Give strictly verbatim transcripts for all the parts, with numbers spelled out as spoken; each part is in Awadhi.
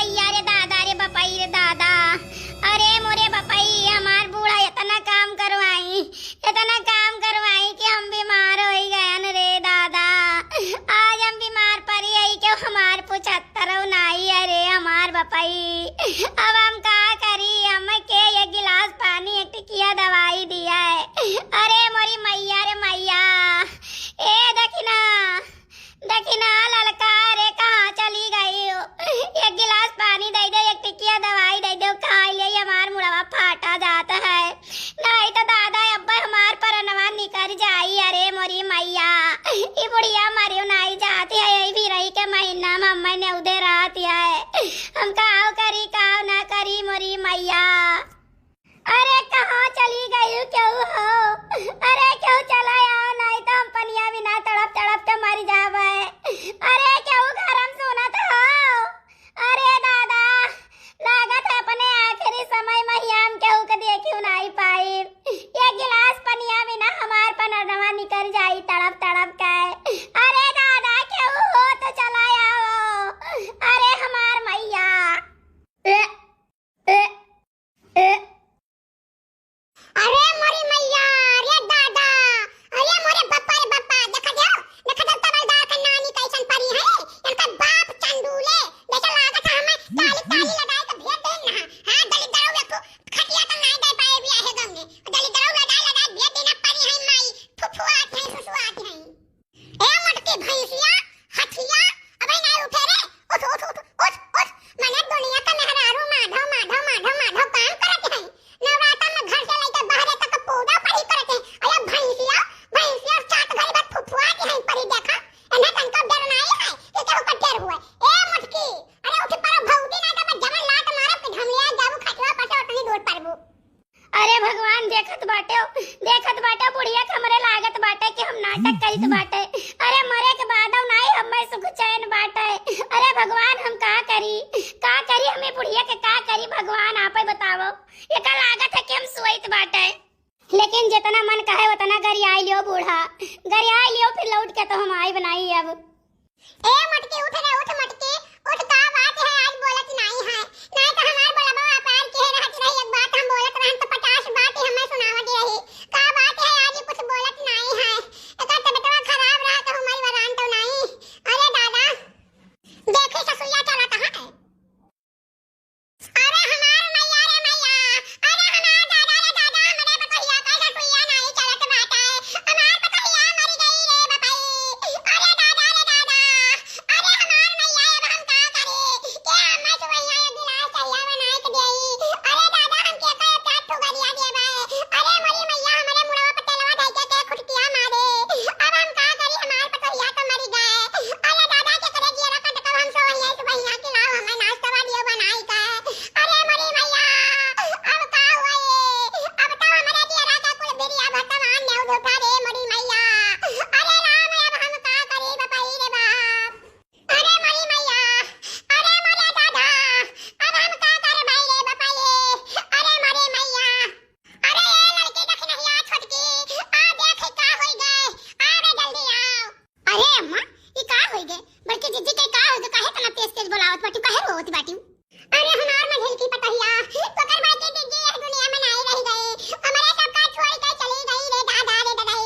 भैया रे दादा रे बपई रे दादा, अरे मोरे बपई, हमार बूढ़ा इतना काम करवाई, इतना काम करवाई कि हम बीमार होइ गयन रे दादा। आज हम बीमार परी हई कि हमार पुछत्तरौ नाई, अरे हमार बपई, अब हम का करी? हमके एक गिलास पानी, एक टिकिया दवाई दिया है। अरे मोरी मैया रे मैया, ए दखिना, दखिना ललका रे, कहाँ चली गई हो? एक गिलास पानी दइ देउ, एक टिकिया दवाई दइ देउ, खाइ लेई, हमार मुड़वा फाटा जात है। नाहीं तो दादा, अब्बे हमार परनवा निकर जाई। अरे मोरी मैया, ई बुढ़िया मरियो नाहीं जाती है, यही भी रही के महीना में अम्मा ने उधे रहती है। हम काव करी, काव ना करी मोरी मैया। अरे कहाँ चली गई केहू हो? अरे केहू चला आओ, नाहीं तो हम पनिया बिना तड़प तड़प के मर जाबे। अरे केहू घर में सुनत हो? अरे दादा, लागत है अपने आखिरी समय में ही हम केहू के देखियो नाहीं पाई। एक गिलास पनिया बिना हमार परनवा निकर जाई तड़प तड़प के। अरे दादा, केहू हो तो चला आओ। अरे हमार मैया। अरे मोरी मैया, अरे दादा, अरे मोरे बप्पा रे बप्पा, देखा देउ, देखा देउ तबलदार के नानी कैसन परी है, इनका बाप चंडूले, जैसे लागत है हमें ताली, ताली लगाए के भेज देन ना, हाँ, दलिद्दरऊ एको खटिया तो नाहीं दे पाए बियाहे गंगे, दलिद्दरऊ लदाई, लदाई भेज देना परी है माई, फुफुआत है, फुफुआत है। ए मोटकी भैंसिया, हथिया, अबे नाहीं उठे रे, उठ, उठ, उठ, उठ, उठ। मने दुनिया का मेहरारू माधव, माधव, माधव, माधव काम करत है। नवरात्र में घर से लेके बाहरे तक पूजा पाठ करत है। अरे भैंसिया, भैंसिया सात घड़ी बाद फुफुआत है परी देखा। एन्हें तनको डर नाहीं है कि केहू का डर हुए। ए मोटकी, अरे उठ पड़ो भौजी, नाहीं तो मैं जवन लात मारब कि धमलिया जाबू खटिया पर से उतनी दूर पड़बू। अरे भगवान देखत बाटे, देखत बाटे बुढ़िया के हमरे लागत बाटे कि हम नाटक करित बाटे। अरे मरे के बादौ नाहीं हमें सुख चैन बाटे। अरे भगवान हम का करी, का करी, हमें बुढ़िया के का करी भगवान आपे बतावो। एका लागत है कि हम सोइत बाटे। लेकिन जितना मन कहे उतना गरियाई लियो बूढ़ा, गरियाई लियो, फिर लौट के तो हम आइब नाहीं अब। ए मोटकी, उठ रे, उठ मोटकी, उठ, का बात है, आज बोलत नाहीं है? नाहीं तो हमार बोलबा अपार किहे रहत रही, एक बात हम बोलत रहन तो पचास बात ही हमें सुनावत रही। का बात है, आज कुछ बोलत नाहीं है? एकर तबियतवा खराब रहा तो हमारी वरान तो नाहीं। अरे दादा, देखे ससुइया चला कहाँ है? अरे हमार मैया रे मैया, अरे हमार दादा रे दादा, हमरे पतोहिया का ससुइया नाहीं चलत बाटे, हमार पतोहिया मर गई रे बपई, अरे दादा रे दादा, अरे हमार मैया, अब हम का करी? ए अम्मा, तू भैया एक गिलास चइया बनाए के देई, अरे दादा, हमके कहे प्यार तू गरिया देबे, अरे मोरी मैया, हमरे मुड़वा पे तेलवा धइके के खुटकिया मारे, अब हम का करी? हमार पतोहिया तो मरी गए, अरे दादा, के करे जियरा कट कब हम सो भैया, इस भैया के लाओ, हमें नाश्ता वाली बनाई का। अरे मोरी मैया, अब का हुआ ये? अब तो हमरे जियरा का कुल बिरिया भगवान ने उठा रे मोरी मैया। अरे राम, अब हम का करी बपई रे बाप? अरे मोरी मैया, अरे मोरे दादा, अब हम का करबई रे बपई? अरे मोरी मैया, अरे ए लड़की दखिनहिया छोटकी, आ देख का होई गए, आ रे जल्दी आओ। अरे अम्मा, ई का होई गए? बड़की जिज्जी के का होई गए? काहे इतना तेज तेज बोलावत बाटी? काहे रोवत बाटी? अरे हमार मझिलकी पतोहिया, तोकर बड़की जिज्जी यह दुनिया में नाई रह गई। हमरे सबका छोड़ के चली गई रे दादा रे ददाई।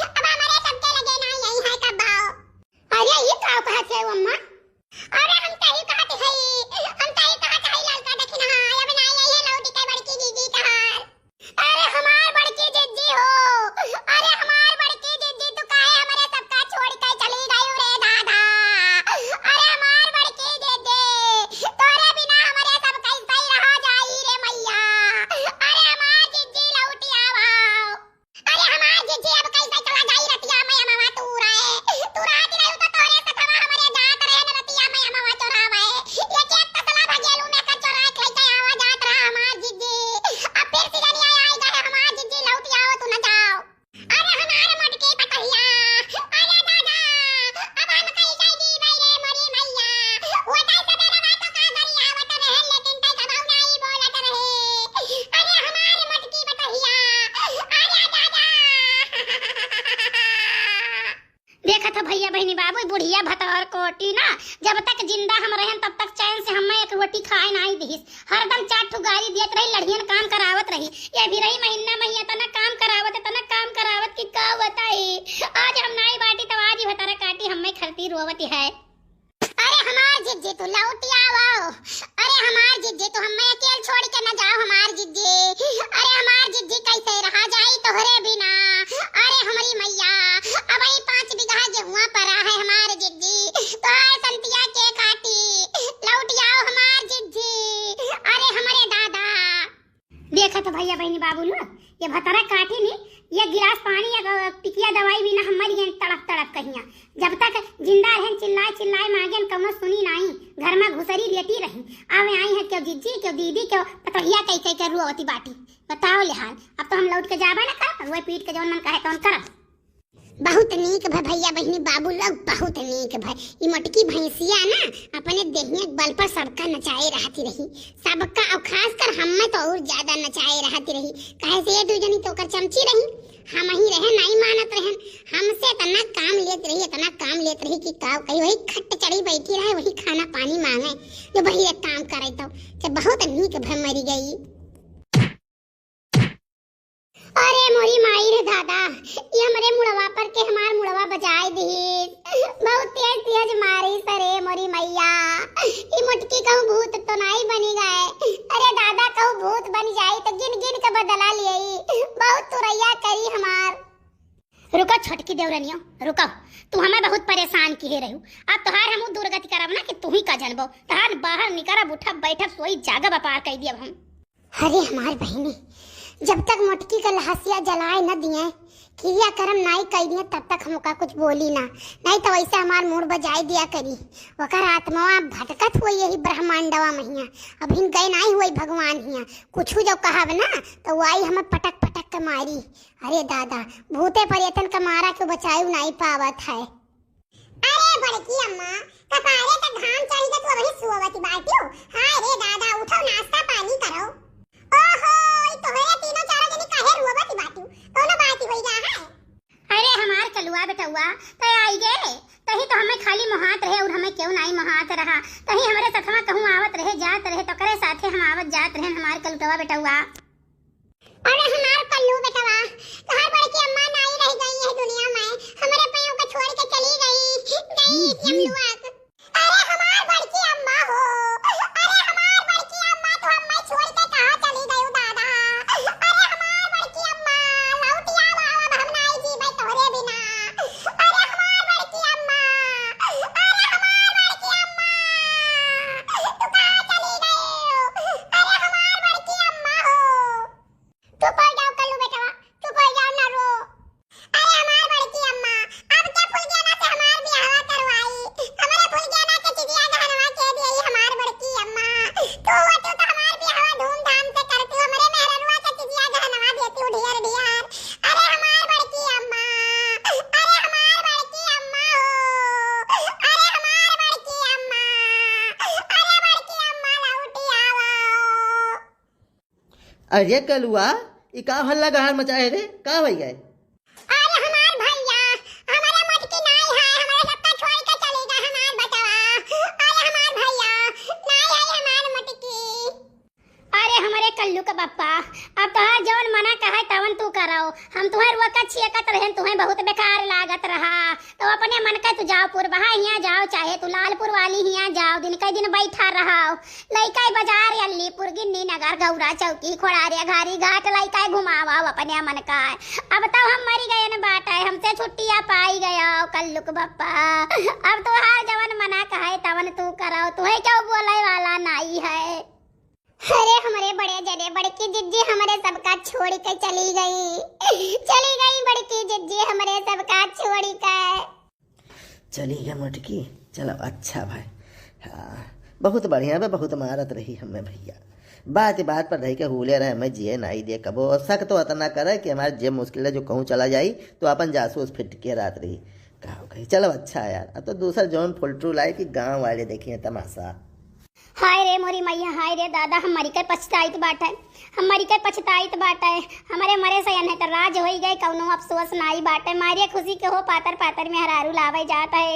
अब हमरे सबके लगे नाई आई है कब्बो। अरे ई का कहत है अम्मा? अरे हम तही कहत हई, हम तही कहत हई ललका दखिनहा, अब नाई आई है लौट के बड़की जिज्जी तहार। अरे हमार बड़की जिज्जी हो, अरे हमार बड़की जिज्जी, तू काहे हमरे सबका छोड़ के चली गई रे दादा? अरे हमार बड़की जिज्जी, तोरे बिन रोटी खाए नाई दिहिस, हरदम चार ठो गारी देत रही, लड़ियन काम करावत रही। ये भी रही महीना महीना तना काम करावत, तना काम करावत कि का बताई। आज हम नाई बाटी तब आज ही भतारा काटी हम्मे खरती रोवत है। अरे हमार जिज्जी तू लौटी आवो, अरे हमार जिज्जी तू हम्मे अकेल छोड़ के न जाओ हमार जिज्जी। अरे हमार जिज्जी कैसे रहा जाई तोहरे बिना। अरे हमरी मैया, अब ई पाँच बीघा गेहुआ परा है हमार जिज्जी, तोहार संतिया के काटी, लौटी आओ हमार जिज्जी। अरे हमरे दादा। देखत भैया बहिनी बाबू लोग, ये भतरा काटी नी, ये गिलास पानी या टिकिया दवाई बिना हम मर गए तड़प तड़प कहिया। जब तक जिंदा रहन चिल्लाए चिल्लाए मांगेन कौनो सुनी नाई, घर में घुसरी लेटी रही। आवे आई है क्यों जिज्जी, क्यों दीदी, क्यों पतोहिया कह कह के रुआवती बाटी। बताओ ले हाल, अब तो हम लौट के जाबे ना करब, वही पीट के जौन मन कहे तौन करब। बहुत नीक भय भैया बहिनी बाबू लोग, बहुत नीक भय। ई मोटकी भैंसिया ना अपने देहिया के बल पर सबका नचाए रहती रही, सबका, और खासकर हम्मे तो और ज्यादा नचाए रहती रही। काहे से ये दू जनी तो ओकर चमची रही, हम ही रहे नाई मानत रहन, हमसे इतना काम लेत रही, इतना काम लेत रही कि का कही, वही खट चढ़ी बैठी रहे, वही खाना पानी मांगे, जो वही एक काम करे तो, तो बहुत नीक भय मरी गई। अरे मोरी माई रे दादा, ये हमरे मुड़वा पर के हमार मुड़वा बजाए दिहिस। बहुत तेज तेज मारिस रे मोरी मैया। ई मोटकी कहूँ भूत तो नाई बनी गए। अरे दादा कहूँ भूत बन जाई तो गिन गिन के बदला लियई। बहुत तुरैया करी हमार। रुको छोटकी देवरनियो, रुको। तू हमें बहुत परेशान किहे रहू। अब तोहार हमहू दुर्गति करब ना कि तू ही का जनबो। तोहार बाहर निकरब, उठब, बैठब, सोई, जागब, अपार कई दियब हम। अरे हमार बहिनी, जब तक मोटकी के लहसिया जलाए न दिए, क्रिया करम नाई कई दिए, तब तक हम ओका कुछ बोली ना, नहीं तो वैसे हमार मूड़ बजाए दिया करी। ओकर आत्मावा भटकत हुई यही ब्रह्मांडवा महिया, अभिन गए नाई हुई भगवान हिया। कुछ जो कहब ना तो वो आई हमें पटक पटक के मारी। अरे दादा, भूते प्रेतन का मारा के बचायु नाई पावत है। अरे बड़की अम्मा, कपारे त घाम चढ़ी के तू अबही सोवत बाटियो। हाय रे दादा, उठो, नाश्ता पानी करो। ओहो, ई तोहरे तीनों चारों जनी काहे रोवत बाटियो? कौनो बात होई गा है? अरे हमार कलुआ बेटउआ, तै आई गे। तही तो हमें खाली मोहात रहे और हमें क्यों नाई मोहात रहा। तही हमरे सथवा कहूँ आवत रहे, जात रहे, तो करे साथे हम आवत जात रहे, हमार कलुटवा बेटउआ। अरे हमार कल्लू बेटवा, तोहार बड़की अम्मा नाई रह गई है दुनिया में, हमरे पाँव के छोड़ के चली गई, गई यमलुआ के। अरे हमार बड़की अम्मा हो, अरे हमार बड़की अम्मा, तू हमें छोड़ के कहाँ चली गई दादा? अरे हमार बड़की अम्मा, लौटिया बाबा, हम नाई जीबे तोहरे बिना। अरे हमार बड़की अम्मा, अरे हमार बड़की अम्मा, तू कहाँ चली गई? अरे हमार बड़की अम्मा हो। चुप हो जाओ कल्लू बेटवा, चुप हो जाओ ना रो। अरे हमार बड़की अम्मा, अब क्या फुलगेना से हमार बियाहवा करवाई? हमरे फुलगेना के चिजिया गहनवा के देई हमार बड़की अम्मा? तू होतू तो हमार बियाहवा धूमधाम से करती, हमरे मेहररुआ के चिजिया गहनवा देती ढेर ढेर। अरे हमार बड़की अम्मा, अरे हमार बड़की अम्मा हो, अरे हमार बड़की अम्मा, अरे बड़की अम्मा लौटी आवा। अरे कलुआ, ई का हल्ला गहार मचाए रे? का होई गए? अरे हमार भैया, हमरे मोटकी नाई है, हमरे सबका छोड़ के चली गए हमार बचवा। अरे हमार भैया, नाई है हमार मोटकी। अरे हमरे कल्लू के पप्पा, अब तोहार जवन मना कहे तवन तू करो। हम तुहें रोकत छियकत रहन, तुहें बहुत बेकार लागत रहा। तो अपने मन के तू जाओ पुरबहा हियाँ जाओ, चाहे तू लालपुर वाली हियाँ जाओ, दिन कई दिन बैठा रहो। लइका बाजार अलीपुर गिन्नी नगर गौरा चौकी खोड़ारे घारी घाट लइका घुमावा अपने मन का। अब तो हम मरी गए न बाटे, हमसे छुट्टिया पाई गया कल्लुक बप्पा। अब तोहार जवन मना कहे तवन तू करो, तुहे क्यों बोले वाला नाई है। अरे हमरे बड़े जने बड़की जिज्जी हमरे सबका छोड़ के चली गई, चली गई बड़की जिज्जी हमरे सबका छोड़ के। चली गई मोटकी, चलो अच्छा भाई। हाँ, बहुत बढ़िया बे, बहुत मारत रही हमें भैया। बात बात पर रह के हुले रहे, हमें जिए नाई दे कबो। शक तो अतना करे कि हमार जे मुश्किल है जो कहूँ चला जाई तो अपन जासूस फिट के रात रही। का हो गई, चलो अच्छा यार, अब तो दूसर जौन फुलटू लाए कि गाँव वाले देखिए तमाशा। हाय ए मोरी मैया, हाय रे दादा, हम मरी के पछताइत बाटे, हम मरी के पछताइत बाटे। हमरे मरे से अनहे त राज होई गए, कौनो अफसोस नाई बाटे। मारे खुशी के हो पातर पातर मेहरारू लावे जात है।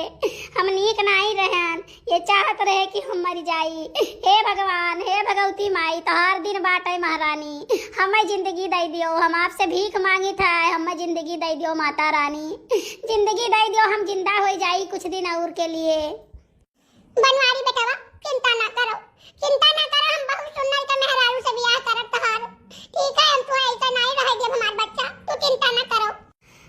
हम नीक नाई रहन, ये चाहत रहे कि हम मर जाई। हे भगवान, हे भगवती माई, तोहार दिन बाटे महारानी, हमें जिंदगी दे दियो। हम आपसे भीख मांगित है, हमें जिंदगी दे दियो माता रानी, जिंदगी दे दियो, हम जिंदा हो जाई कुछ दिन और के लिए। बनवारी बेटवा, चिंता ना करो, चिंता ना करो, हम बहुत सुंदर के मेहरारू से बियाह करब तोहार। ठीक है, हम तुहे ऐसे नाई रहे देब हमार बच्चा, तू चिंता ना करो।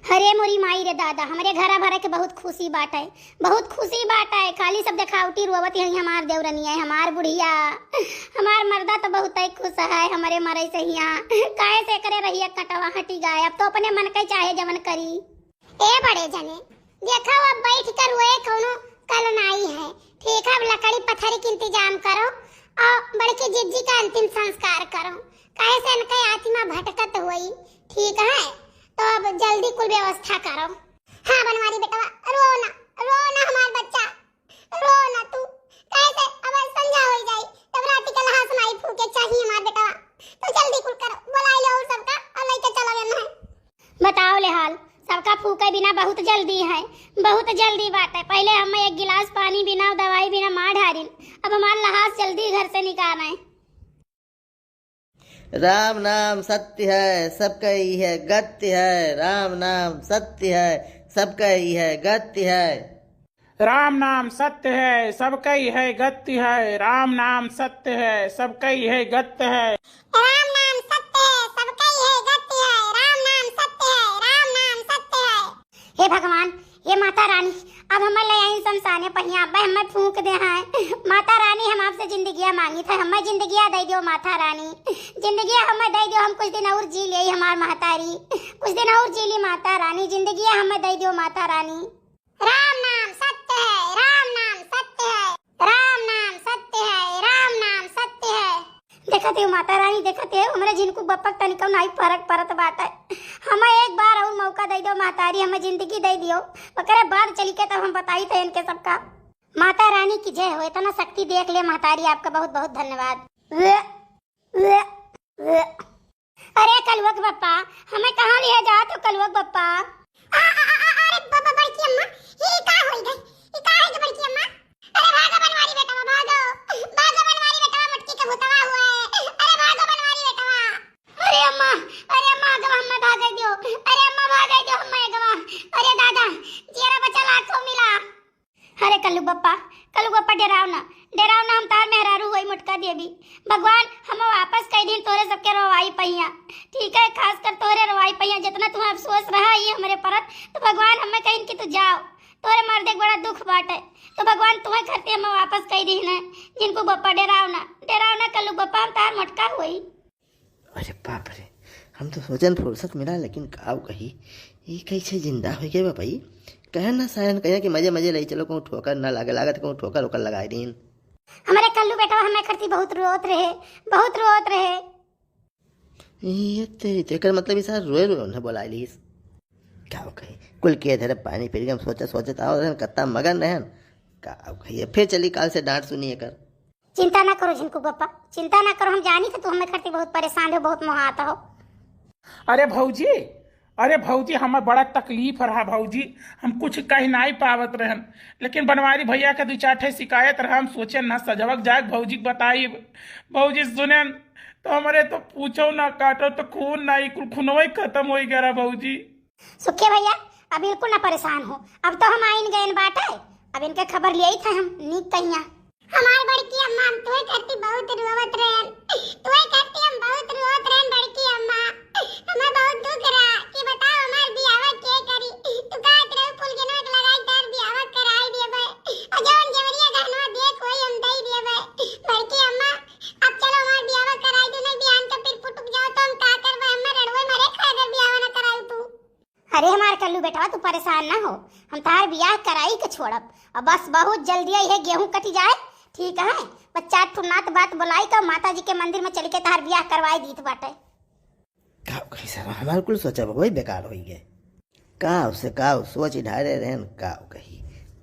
अरे मोरी माई रे दादा, हमरे घरा भरे के बहुत खुशी बाटे, बहुत खुशी बाटे। खाली सब देखावटी रोवत है हमार देवरनिया, हमार बुढ़िया, हमार मर्दा तो बहुत ही खुश है हमरे मरे से हिया। काहे से एकरे रहिया कटवा हटी गाय, अब तो अपने मन के चाहे जवन करी। ए बड़े जने, देखो, अब बैठ कर रोए कौनो कल नाई है। ठीक है, अब लकड़ी पत्थर के इंतजाम करो और बड़की जिज्जी का अंतिम संस्कार करो, काहे से इनके आत्मा भटकत हुई। ठीक है, तो अब जल्दी कुल व्यवस्था करो। हाँ बनवारी बेटवा, रो ना, रो ना हमार बच्चा, रो ना तू, काहे से अब संझा हो जाई, तब राती का लहास माई फूके चाहिए हमार बेटवा। तो जल्दी कुल करो, बुलाई लो और सबका और लेके चलो एन्हें। बताओ ले हाल, सबका फूके बिना बहुत जल्दी है, बहुत जल्दी बात है। पहले हम एक गिलास पानी बिना, दवाई बिना मार डारिन, अब हमार लहास जल्दी घर से निकाल आए। राम नाम सत्य है, सबका इहे गत्य है। राम नाम सत्य है, सबका इहे गत्य है। राम नाम सत्य है, सबका इहे गत्य है। राम नाम सत्य है, सबका इहे गत्य है। राम नाम सत्य है, सबका इहे गत्य है। राम नाम सत्य है, राम नाम सत्य है। हे भगवान, हे माता रानी, अब हमें ले आई शमशाने पहिया, अब हमें फूंक दे हैं। माता रानी, हम आपसे जिंदगिया मांगित है, हमें जिंदगिया दे दियो माता रानी, जिंदगिया हमें दे दियो, हम कुछ दिन और जी ले हमार महतारी, कुछ दिन और जी ली माता रानी, जिंदगिया हमें दे दियो माता रानी। राम नाम सत्य है, राम नाम सत्य है, राम नाम सत्य है, राम नाम सत्य है। देखत हो माता रानी, देखत हो, हमरे झिनकू बप्पा के तनिको नाई फरक परत बाटे। हमें एक बार और मौका दे दो महतारी, हमें जिंदगी दे दियो, ओकरे बाद चली के तब हम बताई थे इनके सबका। माता रानी की जय हो, इतना शक्ति देख ले महतारी, आपका बहुत बहुत धन्यवाद। अरे कलुआ के बप्पा, हमें कहाँ लिया जात हो कलुआ के बप्पा? आ, आ, आ, आ, अरे ब-, ब-, बड़की अम्मा, ये का होई गई? ये का होई गई बड़की अम्मा? अरे भागो बनवारी बेटवा, भागो। भागो बनवारी बेटवा, मटकी के भूतवा हुआ है। अरे भागो बनवारी बेटवा। अरे अम्मा, अरे अम्मा, अगवा हमें भागे दियो। अरे अम्मा, भागे दियो हमें अगवा। अरे दादा, जियरा बचा लाखों मिला। अरे कल्लू बप्पा, कल्लू बप्पा, डेराव ना, डेराव ना, हम तार मेहरारू होई मोटका देवी। भगवान हमें वापस कई दिन तोरे सबके रोवाई पहिया, ठीक है, खासकर तोरे रोवाई पहिया। जितना तुम्हें अफसोस रहा ये हमरे परत, तो भगवान हमें कहिन कि तू जाओ, तोरे मर्दे के बड़ा दुख बाटे, तो भगवान तुम्हें खातिर हमें वापस कई दिन है। झिनकू बप्पा, डेराव ना, डेराव ना कल्लू बप्पा, हम तार मोटका होई। अरे बाप रे, हम तो सोचन फुर्सत मिला, लेकिन काव कही, ई कैसे जिंदा हो गए बा भाई? कहन ना सायन कहिया कि मजे मजे ले चलो, कहूँ ठोकर ना लागे, लागत कहूँ ठोकर ओकर लगाए दीन। हमरे कल्लू बेटवा हमें खरती बहुत रोत रहे, बहुत रोत रहे। ये ते, तेकर मतलब ई सारा रोए रोए उन्हें बोला लीस। काव कही, कुल के धरे पानी पी के हम सोचत सोचत आओ रहन, कत्ता मगन रहन। काव कही, फिर चली काल से डांट सुनी एकर। चिंता ना करो झिनकू बप्पा, चिंता ना करो, हम जानी थे तू हमें खरती बहुत परेशान हो, बहुत मोहात हो। अरे भौजी, अरे भौजी, हमें बड़ा तकलीफ रहा भौजी, हम कुछ कह नाई पावत रहन, लेकिन बनवारी भैया के दू चार ठे शिकायत रहा, हम सोचे ना सजवक जाए भौजी के बताई। भौजी सुनेन तो हमरे तो पूछो ना काटो तो खून ना, ई कुल खुनवे खत्म हो गया रहा भौजी। सुखे भैया, अब बिल्कुल ना परेशान हो, अब तो हम आइन गए बाटे, अब इनके खबर लियाई थे हम नीक कहिया। हमार बड़की अम्मा, हम तुहे खातिर बहुत रोवत रहन, तुहे खातिर हम बहुत रोवत रहन बड़की अम्मा, हमें बहुत दुख रहा कि बताओ हमार बियाह के करी, तू कहत रहे फुलगेनवा के लगाई तार बियाह कराई देबे, और जौन जेवरिया गहनवा देख होई हम दई देबे। बड़की अम्मा, अब चलो हमार बियाह कराई दो, नहीं बिहान के फिर फुटुक जाओ तो हम का करबे, हमें रड़ुए मरे खाए अगर बियाह ना कराई तू। अरे हमार कल्लू बेटवा, तू परेशान ना हो, हम तार बियाह कराई के छोड़ब। अब बस बहुत जल्दी है गेहूं कटी जाए, ठीक है, बस चार ठो नात बात बुलाई के माता जी के मंदिर में चल के तार बियाह करवाई दीत बाटे। काव कही सर, हमार कुल सोचा वही बेकार होई गए। काव से काव सोच ढारे रहन, काव कही,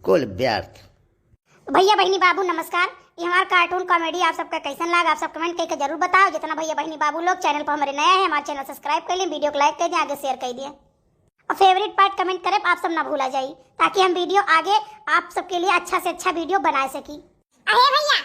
कुल व्यर्थ। तो भैया बहिनी बाबू नमस्कार, ये हमार cartoon comedy आप सबका कैसन लाग, आप सब comment करके जरूर बताओ। जितना भैया बहनी बाबू लोग channel पर हमारे नया है, हमारे channel subscribe कर लें, video को like कर दें, आगे share कर दें और favourite part comment करे, आप सब ना भूला जाई, ताकि हम video आगे आप सबके लिए अच्छा से अच्छा video बना सकी। अरे भैया,